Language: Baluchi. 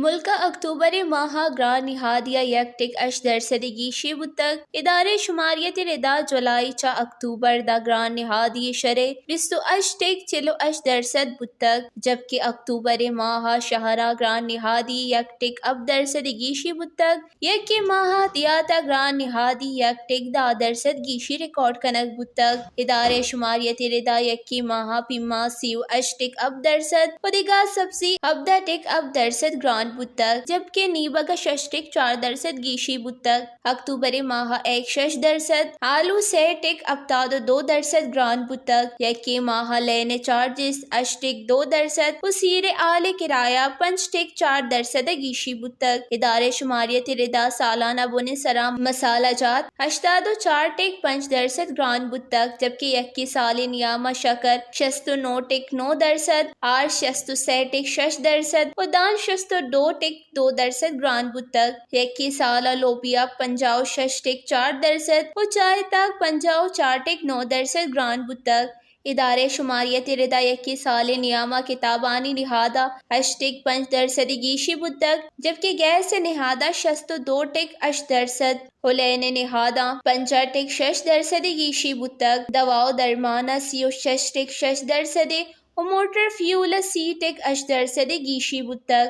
ملک ءَ اکتوبر ءِ ماہ ءَ گران نہادی ءَ یک ٹک ہشت درسد ءِ گیشی بوتگ۔ ادارہ شماریت ءِ ردا جولائی چہ اکتوبر داں گران نہادی ءِ شرح بیست ءُ ہشت ٹک چل ءُ ہشت درسد بوتگ، جبکہ اکتوبر ءِ ماہ ءَ شہر ءَ گران نہادی یک ٹک ہپت درسد ءِ گیشی بوتگ۔ یکے ماہ ءَ دیہات ءَ گران نہادی یک ٹک دہ درسد گیشی ریکارڈ کنگ بوتگ۔ ادارہ شماریت ءِ ردا یکے ماہ ءَ پیما سی ءُ ہشت ٹک ہپت درسد ءُ دگہ سبزی ہبدہ ٹک ہپت درسد گران بوتگ، جبکہ نیبگ ءَ شش ٹک چار درسد گیشی بوتگ۔ اکتوبر ءِ ماہ ءَ ایک شش درسد، آلو سئے ٹک ہپتاد ءُ دو درسد گران بوتگ۔ یکے ماہ ءَ لین ءِ چارجز ہشت ٹک دو درسد ءُ سیر ءِ آل ءِ کرایہ پنچ ٹک چار درسد ءَ گیشی بوتگ۔ ادارہ شماریت ءِ ردا سالانہ بن ءِ سرا مسالہ جات ہشتاد ءُ چار ٹک پنچ درسد گران بوتگ، جبکہ یکے سال ءِ نیام ءَ شکر شست ءُ نو ٹک نو درسد، آرس شست ءُ سئے ٹک شش درسد ءُ دان شست ءُ دو ٹک دو درسد گران بوتگ۔ یکے سال ءَ لوبیا پنجاہ ءُ شش ٹک چار درسد ءُ چائے تاک پنجاہ ءُ چار ٹک نو درسد گران بوتگ۔ ادارہ شماریت ءِ ردا یکے سال ءِ نیام ءَ کتابانی نہاد ءَ ہشت ٹک پنچ درسد ءِ گیشی بوتگ، جبکہ گیس ءِ نہاد ءَ شست ءُ دو ٹک ہشت درسد ءُ لین ءِ نہاداں پنجاہ ٹک شش درسد ءِ گیشی بوتگ۔ دوا ءُ درمان ءَ سی ءُ شش ٹک شش درسد ءِ ءُ موٹر فیول ءَ سی ٹک ہشت درسد ءِ گیشی بوتگ۔